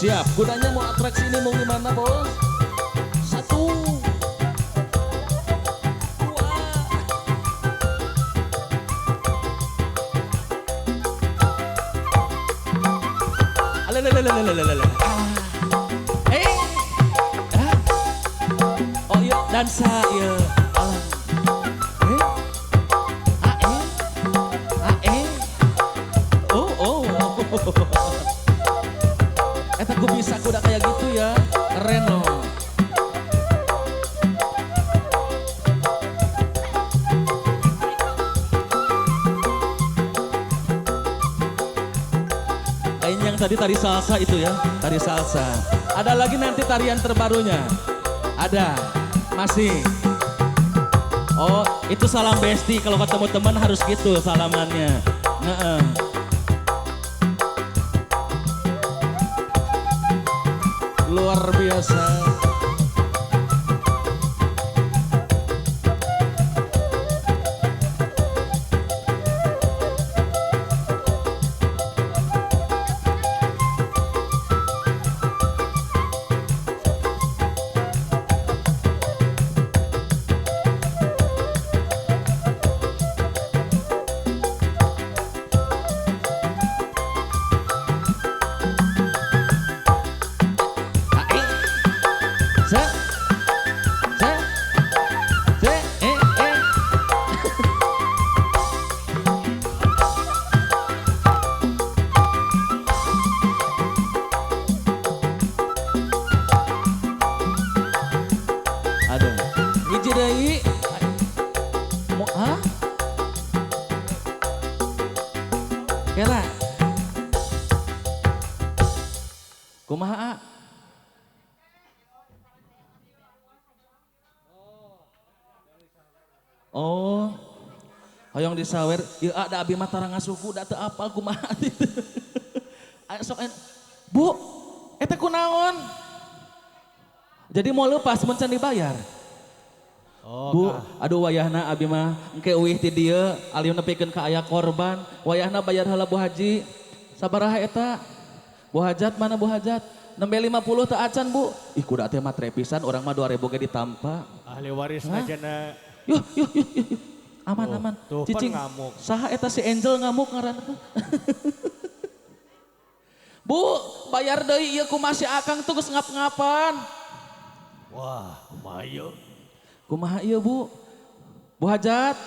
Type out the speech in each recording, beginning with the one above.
Siap, kudanya mau atraksi ini mau gimana bos? 1, 2. Alelelelelelelele. Oh iya, dansa iya. Alah. A E A E. Oh oh. Eta ku bisa kuda kayak gitu ya. Keren loh. Kayaknya yang tadi tari salsa itu ya, tari salsa. Ada lagi nanti tarian terbarunya. Ada, masih. Oh, itu salam besti. Kalau ketemu teman harus gitu salamannya. Nah, luar biasa. Kela. Kumaha? Oh. Hoyong disawer, ieu da abi mah tarang ngasuku da teu apal kumaha itu. Sok Bu, eta kunaon? Jadi mau lepas mun can dibayar. Oh, Bu, aduh wayahna abi mah engke euih ti dieu alieu nepikeun ka aya korban, wayahna bayar heula Bu Haji. Sabaraha eta? Bu Hajat mana Bu Hajat? Nembe 50 teu acan Bu. Ih kuda teh matre pisan urang mah 2000 ge ditampa. Ahli waris najana. Yuh yuh yuh yuh. Aman oh, aman. Tuh, cicing ngamuk. Saha eta si Angel ngamuk ngaranna teh. Bu, bayar deui ieu kumaha si Akang tuh geus ngap-ngapan. Wah, kumaha ieu? Kumaha ieu Bu? Bu Hajat.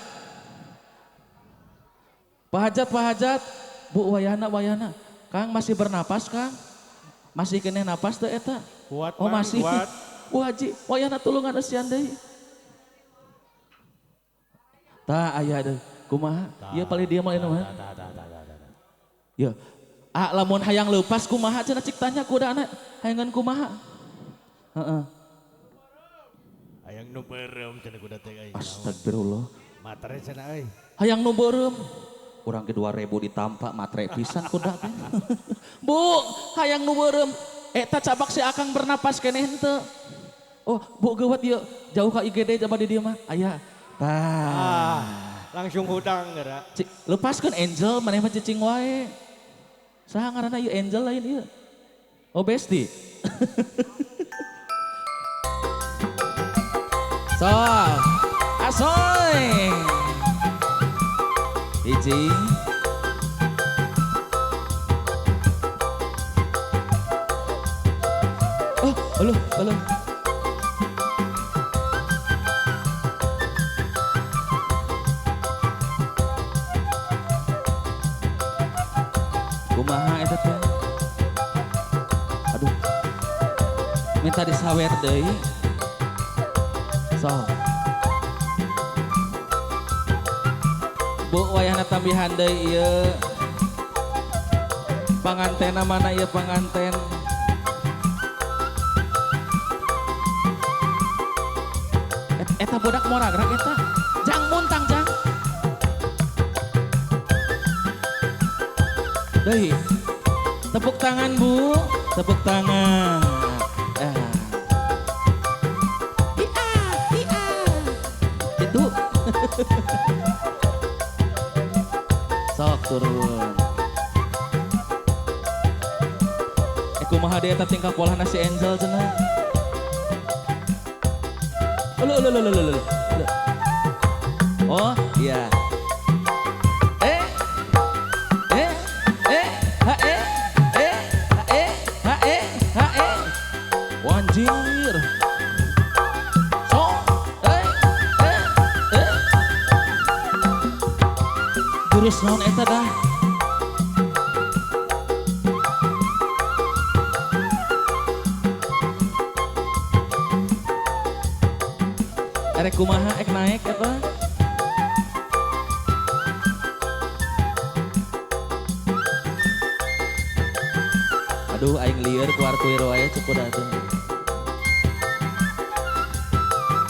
Pak Hajat, Pak Hajat. Bu wayahna wayahna. Kang masih bernapas Kang? Masih keneh napas teu eta? Kuat, oh masih. Kuat. Bu Haji, wayahna tulungan eusian deui. Tah aya deui. Kumaha? Ieu paling dia mah ieu mah. Ieu. Ah lamun hayang leupas kumaha cenah cik tanya kudana hayangan kumaha? Heeh. Hayang nu beureum cenah kuda teh euy. Astagfirullah. Matre cenah euy. Hayang nu beureum. Urang ge 2000 ditampa matre pisan kuda teh. Bu, hayang nu beureum. Eta cabak si Akang bernapas keneh henteu. Oh, Bu geuwat ieu jauh ka IGD coba di dieu mah. Aya. Tah. Ah, langsung hudang geura. Lepaskeun Angel maneh mah cicing wae. Saha ngaranna ieu Angel lain ieu? Oh besti. So, asoy. Hiji. Oh, aluh, aluh. Kumaha eta teh? Aduh. Minta disawer deui. So. Bu wayahna tambihan deui ieu. Pangantena mana ieu panganten? Eta budak moragrag eta. Jang muntang jang. Deui. Tepuk tangan Bu, tepuk tangan. Ia, ia. Itu. Sok turun. Kumaha deui eta tingkah polahna si Angel cenah. Ulu ulu ulu ulu. Oh, iya. Eh eh eh ha eh eh ha eh ha eh ha eh. Wanjir. So, eh eh eh. Jurus naon eta dah? Erek kumaha ek naik eta? Aduh aing lieur kuar-kuir wae cukup atuh.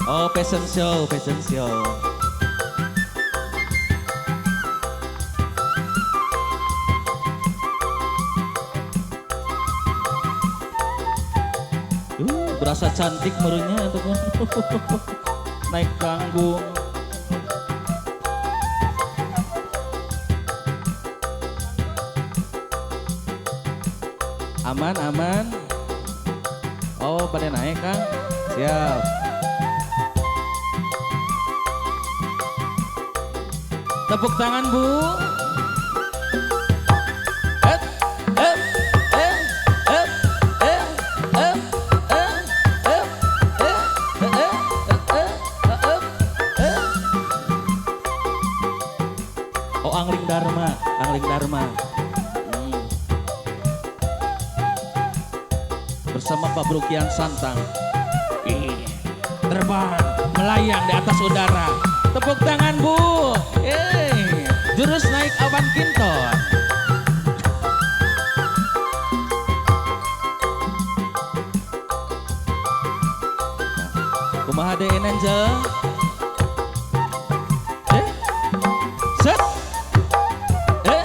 Oh, fashion show, fashion show. Berasa cantik merunya itu kan. Naik panggung. Aman, aman. Oh, pada naik Kang. Siap. Tepuk tangan Bu. Eh, eh, eh, eh, eh, eh, eh, eh, eh, eh, eh, eh, eh. Oh, Angling Dharma, Angling Dharma. Bersama Pak Brukian Santang. Terbang, melayang di atas udara. Tepuk tangan Bu. Jurus naik awan kinton. Nah, kumaha deui Angel? Set. Eh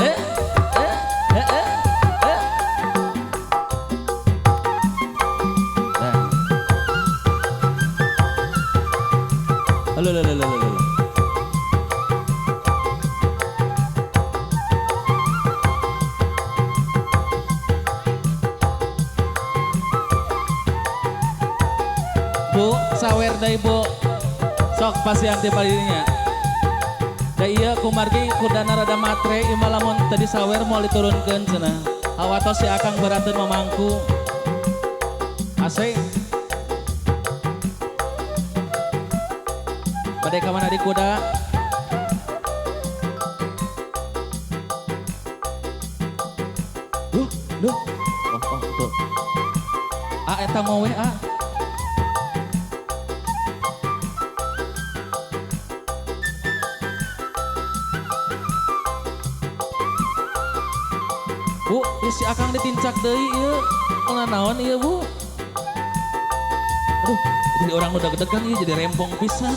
eh eh eh eh eh. Nah. Halo, halo, halo, halo. Bu, sawer deui Bu. Sok pasian ti padinya. Da ieu kumargi kudana rada matre ieu mah lamun teu disawer moal diturunkeun cenah. Hawatos si Akang berateun mamangku. Asik. Bade ka mana di kuda? Duh, duh. Oh, oh, tuh. Ah, eta ngowe ah. Bu, si Akang ditincak deui ieu. Naon ieu, Bu? Aduh, jadi orang udah deg-degan ieu jadi rempong pisan.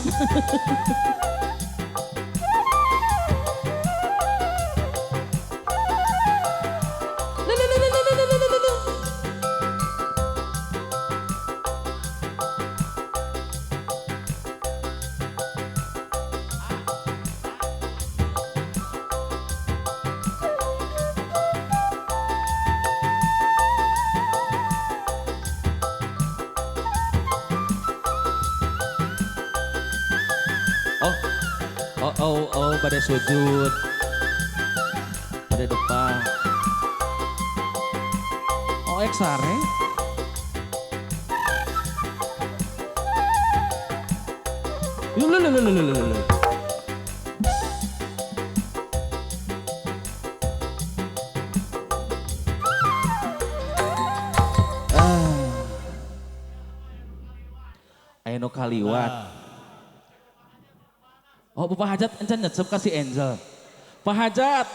Oh, oh, oh, oh, pada sujud, pada depan. Oh, eksare. Lululululululu. Ah, ayo kaliwat. Oh, Bapak Hajat encan nyecep ka si Angel. Pak Hajat.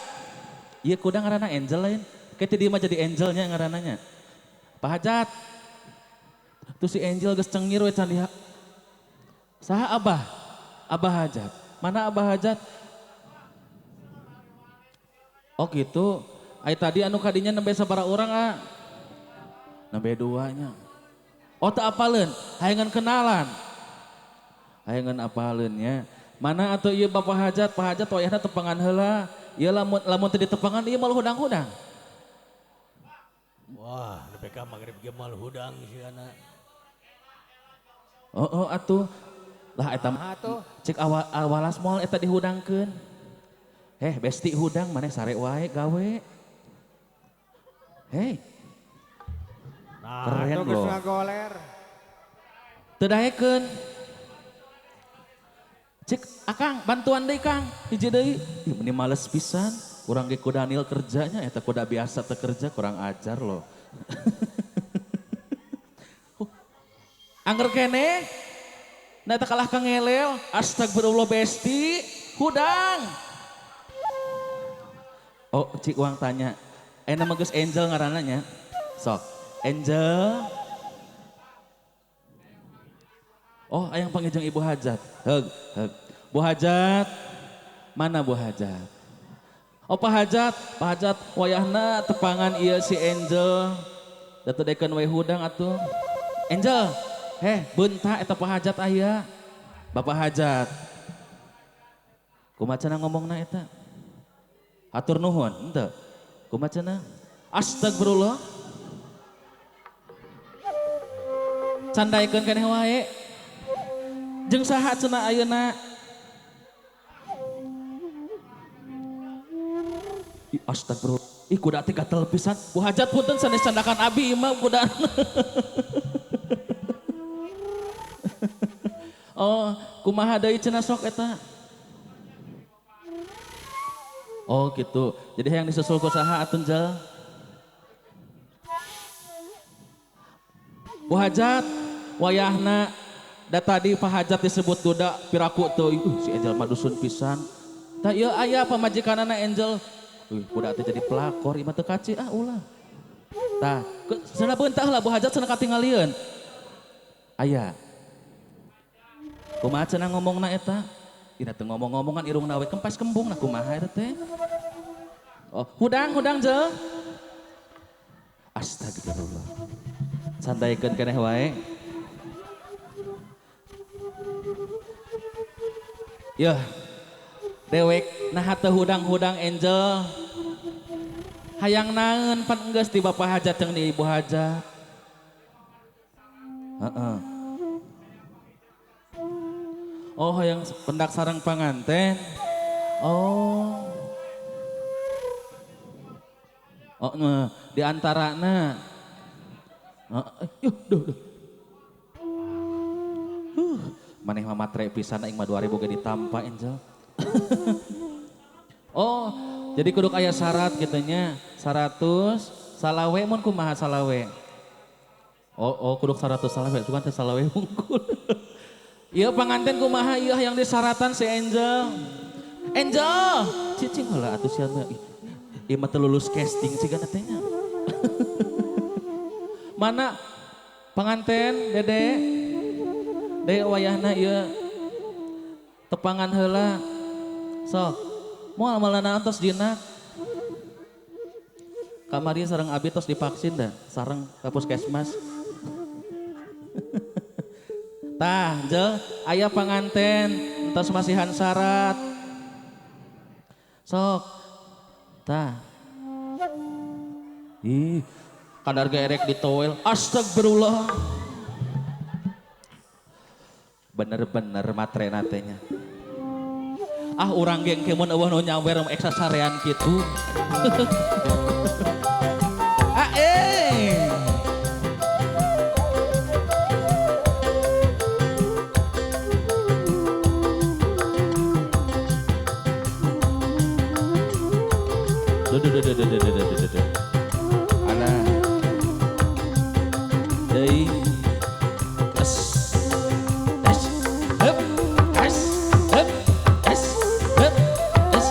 Ieu kuda ngaranna Angel lain. Kayak tadi mah jadi Angelnya ngarananya. Pak Hajat. Tuh si Angel geus cengir we can lihat. Saha Abah? Abah Hajat. Mana Abah Hajat? Oh gitu. Ai tadi anu kadinya nembe sabaraha urang ah? Nembe duanya. Oh tak apaleun, hayangan kenalan. Hayangan apaleun nya. Mana atau iya Bapak Hajat, Pak Hajat wayahna tepangan heula. Ieu lamun lamun teu ditepangan ieu malah hudang-hudang. Wah, nepi ka magrib ge moal hudang sigana. Oh, oh atuh. Lah eta cek awal awalas moal eta dihudangkeun. Heh, besti hudang maneh sare wae gawe. Hei. Nah, keren loh. Teu daekeun. Cek akang bantuan deui Kang, hiji deui. Ih meni males pisan. Kurang ge ku Daniel kerjanya eta kuda biasa teu kerja kurang ajar loh. Angger keneh nah eta kalah ka ngelel, astagfirullah besti, hudang. Oh, cik uang tanya. Nama geus Angel ngaranna nya. Sok, Angel. Oh, ayang panggil Ibu Hajat. Heug, heug. Bu Hajat. Mana Bu Hajat? Oh, Pak Hajat, Pak Hajat wayahna tepangan ieu si Angel. Da teu dekeun we hudang atuh. Angel, heh, beunta eta Pak Hajat aya. Bapak Hajat. Kumaha cenah ngomongna eta? Hatur nuhun, henteu. Kumaha cenah? Astagfirullah. Candaekeun keneh wae. Jeung saha cenah ayeuna? Ih, astagfirullah. Ih, kuda teh gatel pisan. Bu Hajat punten sanes candakan abi ieu mah kuda. Oh, kumaha deui cenah sok eta? Oh gitu. Jadi yang disusul ku saha atuh Jel? Bu Hajat wayahna da tadi Pak Hajat disebut duda piraku teu. Si Angel mah dusun pisan. Tah ieu aya pamajikanana Angel. Kuda teh jadi pelakor ieu mah teu kaci ah ulah. Tah, cenah beunta heula Bu Hajat cenah katingalieun. Aya. Kumaha cenah ngomongna eta? Ina teu ngomong-ngomongan irungna we kempes kembung nah kumaha eta teh? Oh, hudang Jel. Astagfirullah. Santaikeun keneh wae. Yeuh. Dewek nah teu hudang-hudang Angel. Hayang naeun pan enggeus di Bapak Hajat jeung di Ibu Hajat. Heeh. Oh, hayang pendak sareng panganten. Oh. Oh, nah, di antarana. Yuh, duh, duh. Maneh mah matre pisan aing mah 2000 ge ditampa Angel. Oh, jadi kudu aya syarat kitu nya. 100 salawe mun kumaha salawe? Oh, oh kudu 100 salawe, cuman teh salawe hungkul. Ieu panganten kumaha ieu yang disaratan si Angel. Angel, cicing heula atuh sia mah. Ieu mah teu lulus casting sigana teh nya. Mana panganten Dede? Dede wayahna ieu tepangan heula. Sok, moal malana tos jinak. Kamari sareng abi tos divaksin dah, sareng ka puskesmas. Tah, Jel, aya panganten, entos masihan syarat. Sok, tah. Ih, kadar ge erek ditowel. Astagfirullah. Bener-bener matrena teh nya. Ah, urang ge engke mun eueuh nu nyawer eksa sarean kitu. Ah, eh. Duh, duh, duh, duh, duh, duh, duh, duh. Alah. Deui. Es. Es. Hup. Es. Hup. Es. Hup. Es.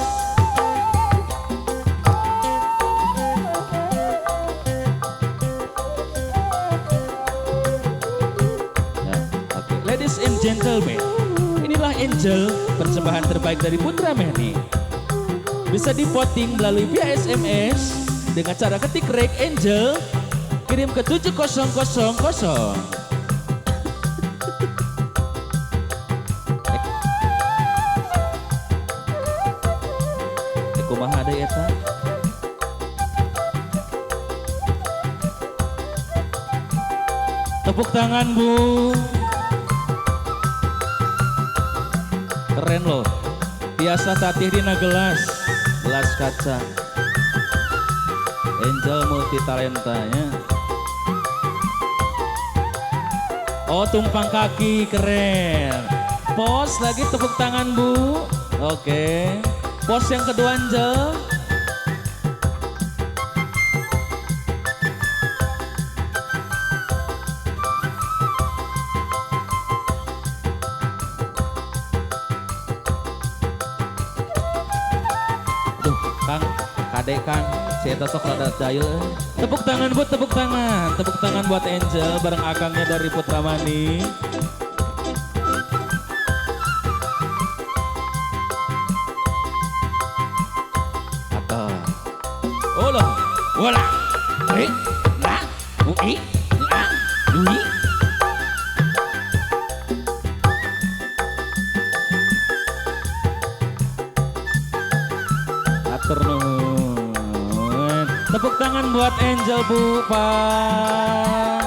Ya, oke. Ladies and gentlemen, inilah Angel, persembahan terbaik dari Putra Mehni. Bisa divoting melalui via SMS dengan cara ketik rek Angel, kirim ke 7000. Kumaha deui eta? Tepuk tangan Bu. Keren loh. Biasa tatih dina gelas, gelas kaca. Angel multi talentanya. Oh tumpang kaki keren. Pos lagi tepuk tangan Bu. Oke. Pos yang kedua Angel. Duh, Kang, kadek Kang, saya sok rada jahil. Tepuk tangan Bu, tepuk tangan. Tepuk tangan buat Angel bareng akangnya dari Putra Mani. Atau Olah, olah, eh, la, ui, la, lui. Atur nuhun. Tepuk tangan buat Angel Bu, Pak.